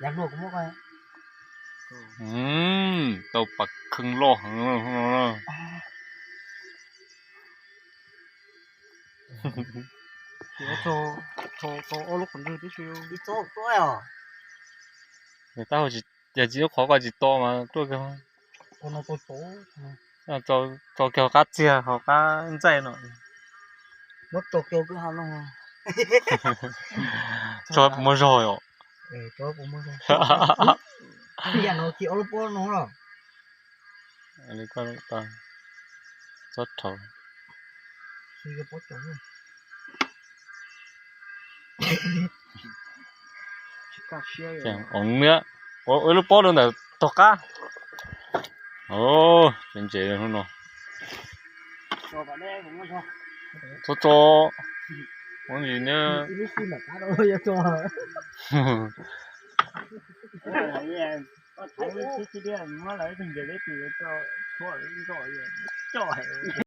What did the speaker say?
Yav hluas kuv muab koj. Mm, tau pas kheej loj heev no. Ib txoj, txoj, txoj ob lub qhov ntswg tib si. Ib txoj tuaj os. Nws tab hau tsis, yog tsis lub qhov koj tsis to mas tuaj kiag. Qhov no tau tau. Tso, tso kiag hauv qab txiag hauv qab ntxaij no. Muab tso kiag kwj ha no. Tso puas muaj zog yom? Tso puas muaj zog. Yam no kis ob lub pob no los. Txob rhauv. Os, nws ua ib lub pob rau ntawm tog qab. Os, ntse ntse hnub no. Txhob tso. Ua ntsis nyob.